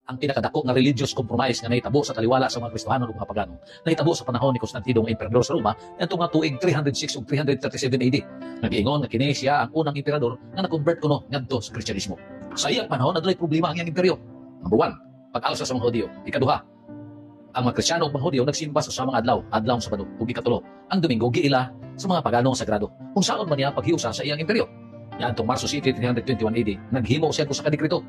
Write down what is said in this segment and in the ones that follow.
Ang pinakadako nga religious compromise nga nahitabo sa taliwala sa mga Kristohanon ug mga Pagano nahitabo sa panahon ni Constantino nga emperador sa Roma ngadtong nga tuig 306 ug 337 AD. Nagiingon nga kini siya ang unang emperador nga na-convert kuno ngadto sa Kristyanismo. Sa iyang panahon, adunay problema ang iyang imperyo. Number one, pag-alsa sa mga Hudiyo. Ikaduha, ang mga Kristiyano ug mga Hudiyo nagsimba sa samang adlaw, adlaw sa Sabado. Ug ikatulo, ang Domingo giila sa mga Pagano sagrado. Kung saon man niya paghiusa sa iyang imperyo? Niadtong Marso 7, 321 AD, naghimo siya usa ka dekreto,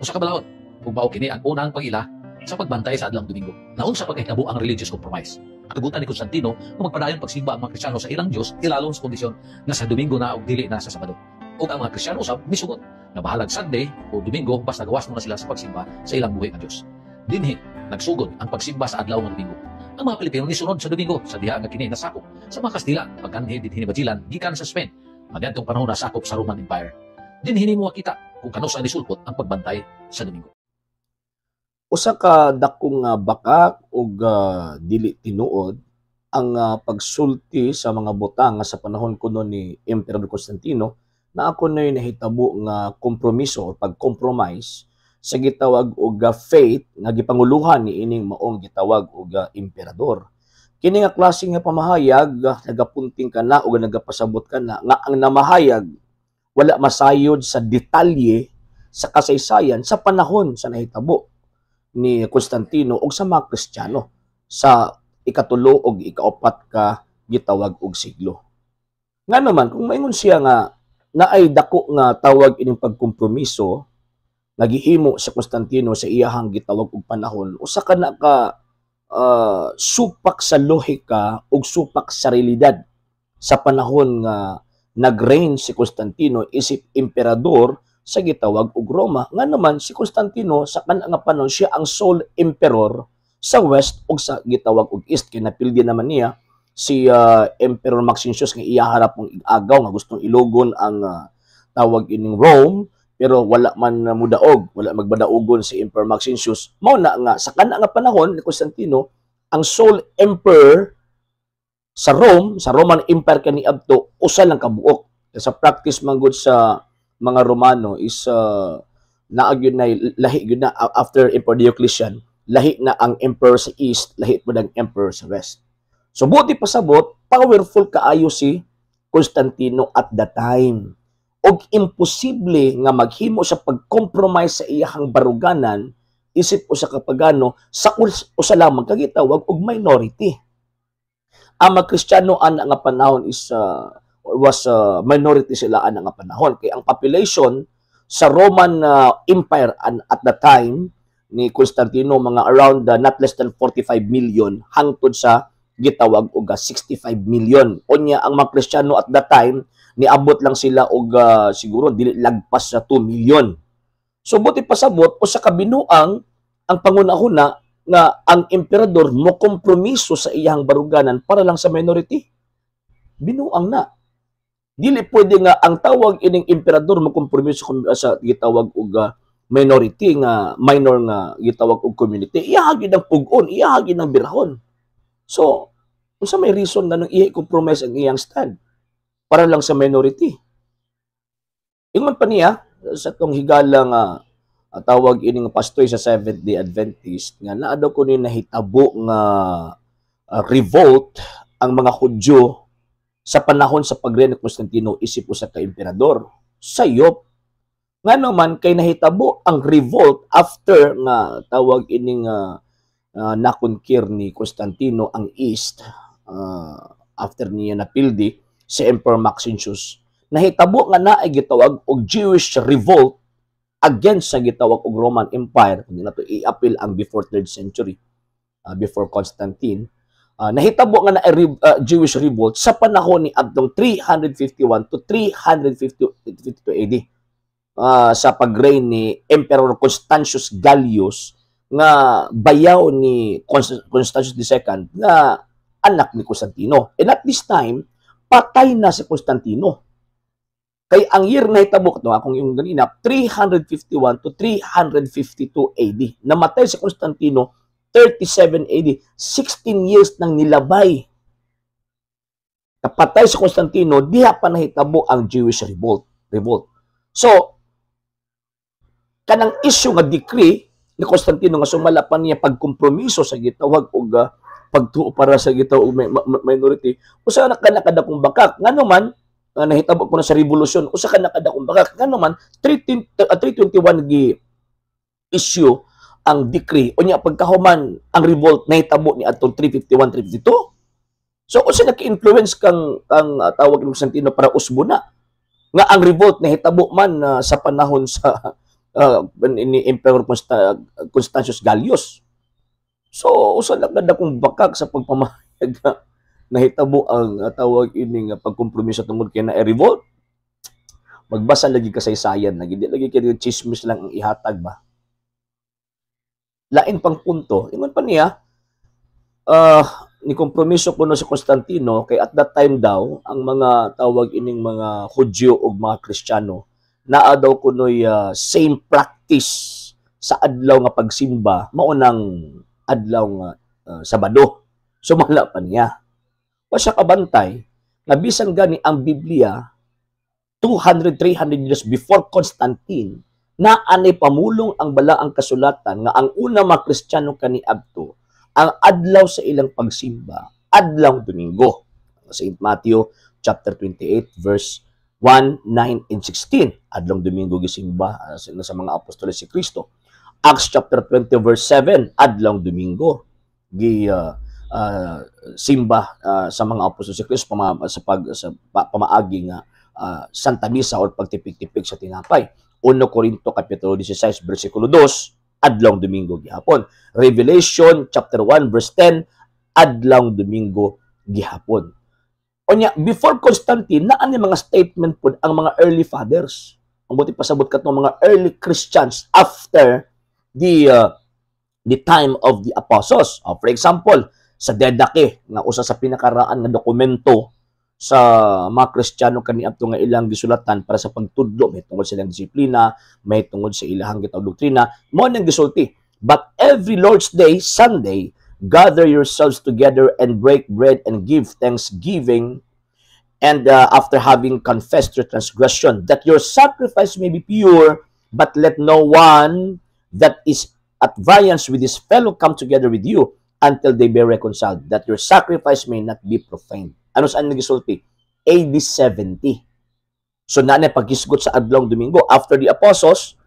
usa ka balaod, ug mao kini ang unang pag-ila sa pagbantay sa adlawng Domingo. Naunsa pagkahitabo ang religious compromise? Katugutan ni Constantino nga magpadayon pagsimba ang mga Kristiyano sa ilang Dios ilalom sa kondisyon nga sa Domingo na ug dili na sa Sabado. Ug ang mga Kristiyano usab misugot nga bahalag Sunday o Domingo, basta gawas mo na sila sa pagsimba sa ilang buhi nga Dios. Dinhi nagsugod ang pagsimba sa adlaw nga Domingo. Ang mga Pilipino nisunod sa Domingo sa diha nga kini nasakop sa mga Kastila pagkanhi dinhi ni Magellan gikan sa Spain. Ngadtong panahon nasakop sa Roman Empire. Dinhi nimo makita kung kanusa nisulpot ang pagbantay sa Domingo. Usa ka dakong bakak ug dili tinuod ang pagsulti sa mga butang nga sa panahon kuno ni Emperador Constantino na ako na'y nahitabo nga kompromiso o pag-compromise sa gitawag og faith nga gipanguluhan ni ining maong gitawag og emperador. Kini nga klase nga pamahayag, nagapunting ka na o nagapasabot ka na nga ang namahayag wala masayod sa detalye sa kasaysayan sa panahon sa nahitabo ni Constantino og sa mga Kristiyano sa ikatulo og ikaupat ka gitawag og siglo. Nga naman kung maingon siya nga naay dako nga tawag ining pagkompromiso nga gihimo sa Constantino sa iyahang gitawag og panahon, usa ka na ka supak sa lohika ug supak sa realidad sa panahon nga nag-reign si Constantino isip emperador sa gitawag og Roma. Nga naman si Constantino sa kana nga panahon siya ang sole emperor sa West ug sa gitawag og East, kay napildi naman niya si Emperor Maxentius nga iyaharap mong agaw nga gustong ilugon ang tawag ining Rome, pero wala man mudaog, wala magbadaugon si Emperor Maxentius. Mao na nga sa kana nga panahon ni Constantino, ang sole emperor sa Rome, sa Roman Empire kaniadto, usa lang ka buok. Sa practice man gud sa mga Romano is naa gyud na lahi gyud na after Emperor Diocletian, lahi na ang emperor sa East, lahi pud ang emperor sa West. So buot pasabot, powerful kaayo si Constantino at the time. Og imposible nga maghimo sa pag-compromise sa iyahang baruganan isip usa ka pagano sa usa lamang ka gitawag og minority. Ang mga Kristiyano ana nga panahon is or was minority sila ana nga panahon, kay ang population sa Roman Empire at the time ni Constantino mga around not less than 45 million hangtod sa gitawag og 65 million. Unya ang mga Kristiyano at that time niabot lang sila og siguro dili lagpas sa 2 million. So buot pasabot, usa ka binuang ang pangunahuna nga ang emperador mo kompromiso sa iyang baruganan para lang sa minority. Binuang na. Dili pwede nga ang tawag ining emperador mo kompromiso sa gitawag og minority nga minor nga gitawag og community. Iya gyud ang pug-on, iya gyud ang birahon. So, unsa may reason na nang i-compromise ang iyang stand para lang sa minority? Ingon pa niya sa tong higala nga tawag ining pastoy sa Seventh Day Adventist nga naa daw kuno nahitabo nga revolt ang mga Hudyo sa panahon sa pagreino ni Constantino isip usa ka emperador. Sayop. Nga naman kay nahitabo ang revolt after nga tawag ining na-conquer ni Constantino ang East, after niya napildi si Emperor Maxentius, nahitabo nga naay gitawag og Jewish revolt against sa gitawag og Roman Empire. Kung nato i-appeal ang before 3rd century, before Constantine, nahitabo nga na Jewish revolt sa panahon ni adtong 351 to 352 AD sa pag-reign ni Emperor Constantius Gallius nga bayaw ni Constantius II nga anak ni Constantino. And at this time, patay na si Constantino. Kay ang year na hitabo ito, akong yung ganina, 351 to 352 AD. Namatay si Constantino 37 AD. 16 years nang nilabay. Kapatay si Constantino, diha pa nahitabo ang Jewish revolt. Revolt. So, kanang issue nga decree ni Constantino nga sumala pa niya pagkompromiso sa gitawag og pagtuo para sa gitawag og minority, usa na ka nakadakong bakak. Ngano man nahitabo ko na sa revolusyon, usa ka nakadakong bakak. Ngano man 321 gi issue ang decree, unya pagkahuman ang revolt nahitabo ni atong 351, 352? So usa naki-influence kang tawag ni Constantino para usbo na nga ang revolt nahitabo man sa panahon sa ni Emperor Constantius Gallus? So usa lang kadakong bakak sa pagpamahayag nga nahitabo ang tawag ining pagkompromiso tungod kay na revolt. Magbasa lagi kasaysayan, lagi, di lagi kay chismis lang ang ihatag ba. Lain pang punto, ingon pa niya, ni kompromiso kuno si Constantino kay at that time daw ang mga tawag ining mga Hudyo ug mga Kristiyano naa daw kunoy same practice sa adlaw nga pagsimba, mao nang adlaw nga Sabado. Sumala pa niya, wa siya kabantay nga bisan gani ang Biblia, 200, 300 years before Constantine, na anay pamulong ang balaang kasulatan nga ang una mga Kristiyano kaniadto, ang adlaw sa ilang pagsimba, adlaw Domingo. St. Matthew chapter 28 verse 1, 9 and 16. Adlaw Domingo gisimba sa mga apostoles si Kristo. Acts chapter 20 verse 7, adlaw Domingo gi simba sa mga apostol si Kristo sa pag sa pamaagi nga Santa Misa or pagtipik-tipik sa tinapay. 1 Corinto kapitulo 16 bersikulo 2, adlaw Domingo gihapon. Revelation chapter 1 verse 10, adlaw Domingo gihapon. Unya, before Constantine, naa ni mga statement pod ang mga early fathers. Ang buti pasabot katong mga early Christians after the time of the apostles. Oh, for example, sa Didache, nga usa sa pinakaraan nga dokumento sa mga Kristiyano kaniadto nga ilang gisulatan para sa pagtudlo, may tungod sa ilang disiplina, may tungod sa ilahang gitawag doktrina, mao nang gisulti: "But every Lord's Day, Sunday, gather yourselves together and break bread and give thanksgiving, and after having confessed your transgression, that your sacrifice may be pure. But let no one that is at variance with his fellow come together with you until they be reconciled, that your sacrifice may not be profaned." Ano saan nagisulti? AD 70. So naa na paghisgot sa adlong Domingo after the apostles,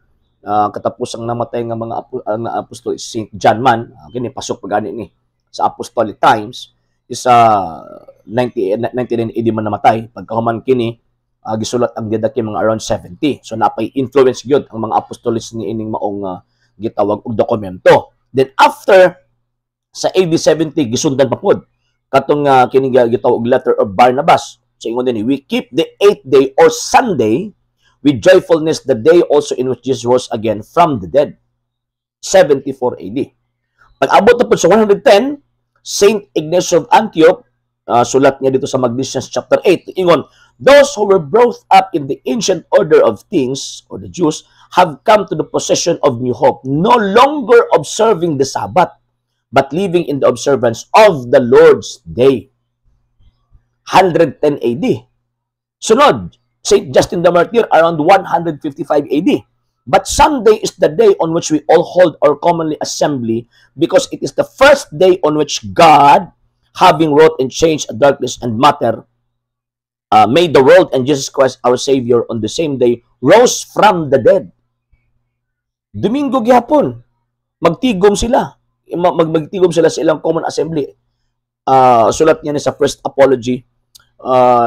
katapos ang namatay nga mga nga apostol, Saint John man, kini pasok pa gani ni sa apostolic times, is 90, 99 AD man namatay. Pagkahuman kini, gisulat ang Didache mga around 70. So napay influence gyud ang mga apostolis ni ining maong gitawag og dokumento. Then after sa AD 70, gisundan pa pod katong kini gitawag og letter of Barnabas. So ingon din, "We keep the eighth day or Sunday with joyfulness, the day also in which Jesus rose again from the dead." 74 AD. Pag abot na po sa 110, Saint Ignatius of Antioch, sulat niya dito sa Magnesians chapter 8, ingon, "Those who were brought up in the ancient order of things, or the Jews, have come to the possession of new hope, no longer observing the Sabbath, but living in the observance of the Lord's Day." 110 AD. Sunod, St. Justin the Martyr around 155 AD. "But Sunday is the day on which we all hold our commonly assembly, because it is the first day on which God, having wrought and changed darkness and matter, made the world, and Jesus Christ our Savior on the same day rose from the dead." Domingo gihapon. Magtigom sila. Magtigom sila sa ilang common assembly. Sulat niya ni sa First Apology,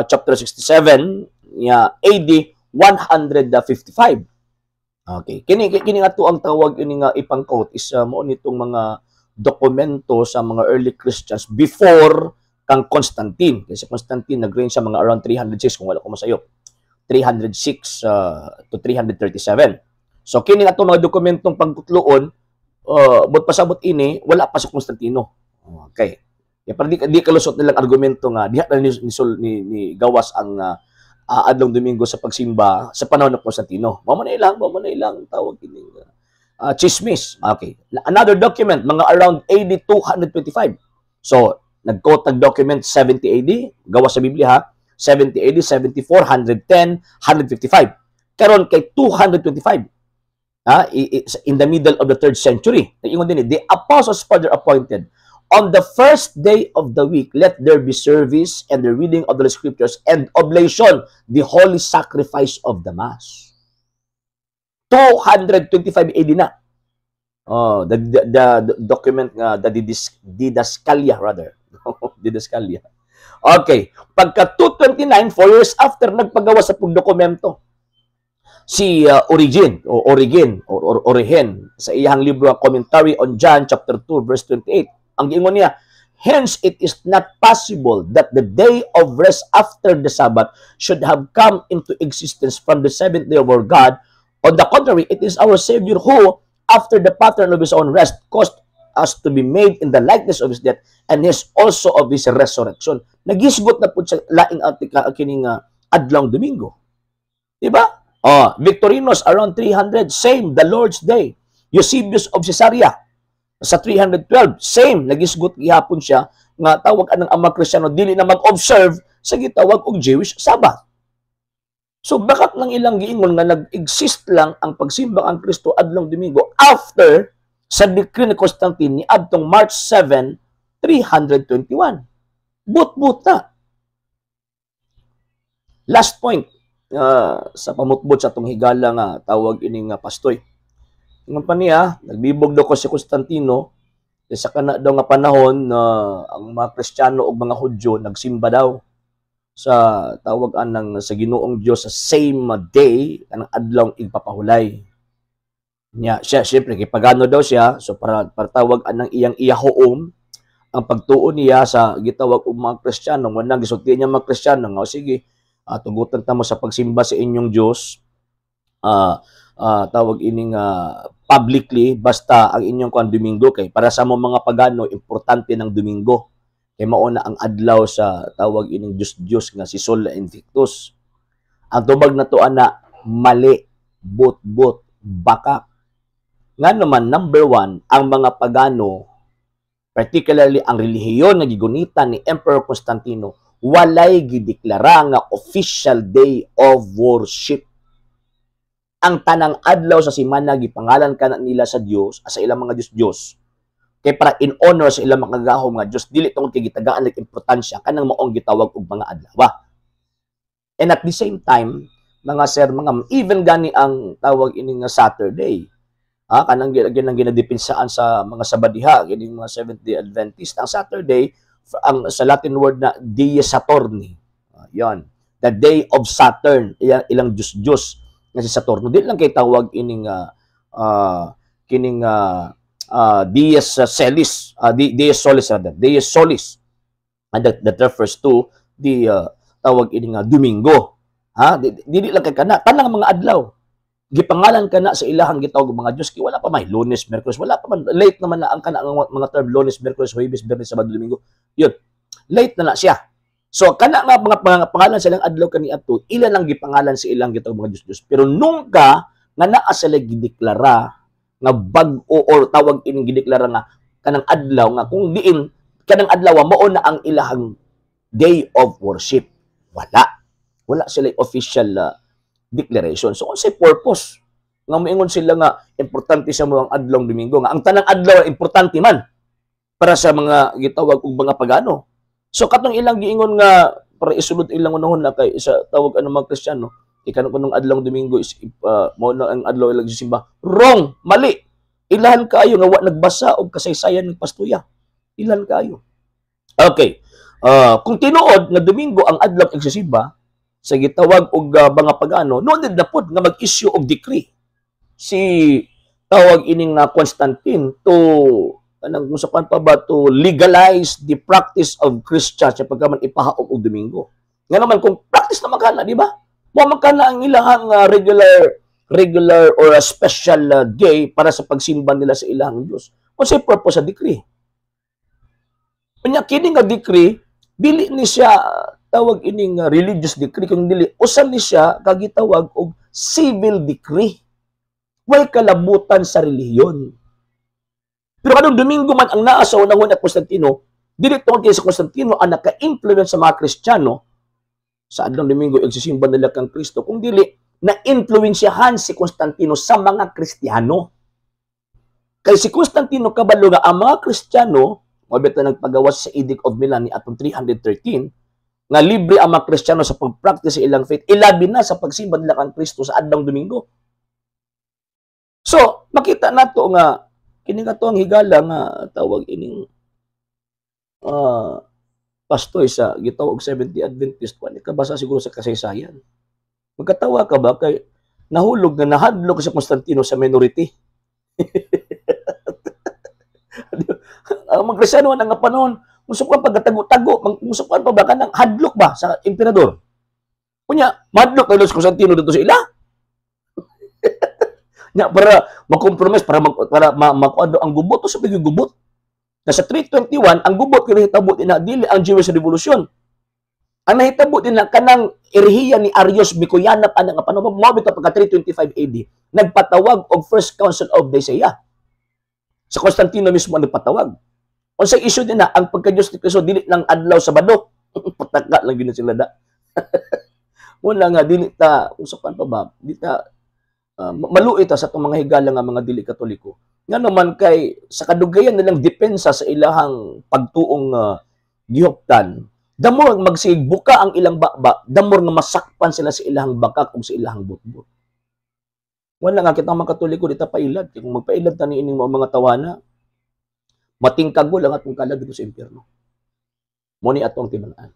chapter 67, niya AD 155. Okay. Kini kini nga to ang tawag ini nga ipang-quote is mao nitong mga dokumento sa mga early Christians before kang Constantine. Kasi Constantine, nag-reign siya mga around 306, kung wala ko masayop. 306 to 337. So kini nga to mga dokumentong pagkutloon, but pasabot ini wala pa si Constantino. Okay. Ya, para di kalusot nilang argumento nga diha na ni gawas ang adlong Domingo sa pagsimba sa panahon ng Constantino. Mao man na ilang tawag kining chismis. Okay. Another document, mga around AD 225. So, nag-quote ang document 70 AD, gawas sa Biblia ha, 70 AD, 74, 110, 155. Karon kay 225. In the middle of the third century. Ingon din, "The apostles further appointed, on the first day of the week, let there be service and the reading of the scriptures and oblation, the holy sacrifice of the Mass." 225 AD na. Oh, the document nga the Didascalia rather. Didascalia. Okay, pagka 229, 4 years after, nagpagawa sa pagdokumento si Origin o Origin or Origen sa iyang libro Commentary on John chapter 2 verse 28. Ang giingon niya, "Hence it is not possible that the day of rest after the Sabbath should have come into existence from the seventh day of our God. On the contrary, it is our Savior who, after the pattern of his own rest, caused us to be made in the likeness of his death and his also of his resurrection." Nagisgot na po sa laing atika kining adlong Domingo. Diba? Oh, Victorinus around 300, same, the Lord's Day. Eusebius of Caesarea sa 312, same, nagisgot gihapon siya nga tawag anang ang mga Kristiyano dili na mag-observe sa gitawag og Jewish Sabbath. So bakit lang ilang giingon nga nag-exist lang ang pagsimba ang Kristo adlong Domingo after sa decree ni Constantine ni adtong March 7, 321? But-but na. Last point sa pamutbot sa atong higala nga tawag ining pastoy. Ingon pa niya, nagbibog daw ko si Constantino sa kana daw nga panahon na ang mga Kristiyano ug mga Hudyo nagsimba daw sa tawag anang sa Ginoong Dios sa same day kanang adlaw igpapahulay. Nya siya, syempre kay pagano daw siya, so para tawag anang iyang iyahoom ang pagtuo niya sa gitawag og mga Kristiyano, wala gisulti niya mga Kristiyano nga, "Sige, tugutan ta mo sa pagsimba sa inyong Dios, tawag ining publicly, basta ang inyong kuan Domingo, kay para sa mo mga pagano importante ng Domingo kay mao na ang adlaw sa tawag ining Dios Dios nga si Sol Invictus." Ang tubag na to ana, mali, but-but, baka. Nga naman, number one, ang mga pagano, particularly ang relihiyon nga gigunitan ni Emperor Constantino, walay gideklara nga official day of worship. Ang tanang adlaw sa simana gipangalan kana nila sa Dios, sa ilang mga Dios-Dios. Kay para in honor sa ilang makagagahom nga Dios, dili tungod kay gitagaan ng importansya kanang maong gitawag og mga adlaw. And at the same time, mga sir, mga even gani ang tawag ini nga Saturday, kanang ginang ginadepensaan sa mga Sabadiha, kining mga Seventh Day Adventist, ang Saturday, ang sa Latin word na Dies Saturni. Yon. The day of Saturn, ilang Diyos Diyos nga si Saturno. Di lang kay tawag ining kining Dies Celis, Dies Solis rather, Dies Solis. And that refers to the tawag ining Domingo. Ha? Dili lang kay kana, tanang mga adlaw gipangalan kana sa ilahang gitawag mga Diyos, kay wala pa may Lunes, Miyerkules, wala pa man, late naman na ang kana ang mga term Lunes, Miyerkules, Huwebes, Biyernes, Sabado, Domingo. Yun. Late na na siya. So kana nga mga pangalan sa ilang adlaw kaniadto, ila lang gipangalan sa ilang gitawag mga Diyos Diyos. Pero nungka nga naa sila gideklara nga bag-o or tawag ining gideklara nga kanang adlaw nga kung diin kanang adlaw mao na ang ilahang day of worship. Wala. Wala sila official declaration. So unsay purpose nga moingon sila nga importante sa mo ang adlong Domingo, nga ang tanang adlaw importante man para sa mga gitawag og mga pagano? So katong ilang giingon nga para isulod ilang unahon na kay sa tawag ano mga Kristiyano ikanong kunong adlong Domingo is mao na ang adlaw ilang simba. Wrong, mali. Ilahan kaayo nga wa nagbasa og kasaysayan ng pastuya. Ilan kaayo. Okay. Kung tinuod nga Domingo ang adlaw igsisimba sa gitawag og mga pagano, no need na pud nga mag-issue og decree si tawag ining Constantine to anang kung sa pa ba to legalize the practice of Christians sa pagkaman ipahaom og Domingo. Nga naman kung practice naman kana, di ba? Mo man kana ang ilahang regular regular or a special day para sa pagsimba nila sa ilahang Diyos. Unsay purpose sa decree? Unya kini nga decree dili ni siya tawag ining religious decree, kung dili usa ni siya kagitawag og civil decree. Way kalabutan sa relihiyon. Pero kanong Domingo man ang naa sa unahon ni Constantino, dili tungod kay sa Constantino ang naka-influence sa mga Kristiyano sa adlong Domingo igsisimba nila kang Kristo, kung dili Na influensyahan si Constantino sa mga Kristiyano. Kay si Constantino kabalo nga ang mga Kristiyano, mao bitaw nagpagawas sa Edict of Milan ni atong 313, nga libre ang mga Kristiyano sa pag-practice sa ilang faith, ilabi na sa pagsimba nila kang Kristo sa adlaw Domingo. So, makita nato nga kini nga ang higala nga tawag ining pastoy sa gitawag 70 Adventist, wala ka basa siguro sa kasaysayan. Magkatawa ka ba kay nahulog na nahadlok si Constantino sa minority. Ang mga Kristiyano nga panahon, musukan pagkatago-tago, musukan pa ba kanang hadlok ba sa emperador? Kunya, madlok kay Los Constantino dito sa ila. Nya para makompromise para mag, para ma, makuano ang gubot to sa gubot. Na sa 321 ang gubot kini hitabo din dili ang Jewish Revolution. Ang nahitabo din na kanang erehiya ni Arius Mikoyanap ana nga panahon mao bitaw pagka 325 AD nagpatawag og First Council of Nicaea. Sa Constantino mismo ang nagpatawag. Unsay issue din na ang pagka-Diyos ni Kristo dili lang adlaw Sabado. Pataka lang gyud sila da. Wala nga dili ta usapan pa ba? Di ta maluit ta sa atong mga higala nga mga dili Katoliko. Nga naman kay sa kadugayan nilang depensa sa ilahang pagtuong gihuptan, damor magsigbuka buka ang ilang baba, damor nga masakpan sila sa ilahang bakak ug sa ilahang butbut. Wala nga kita mga Katoliko di ta pailad. Kung magpailad ta niining mga tawana, matingkagol ang atong kalag dito sa impyerno. Mo ni atong timan-an.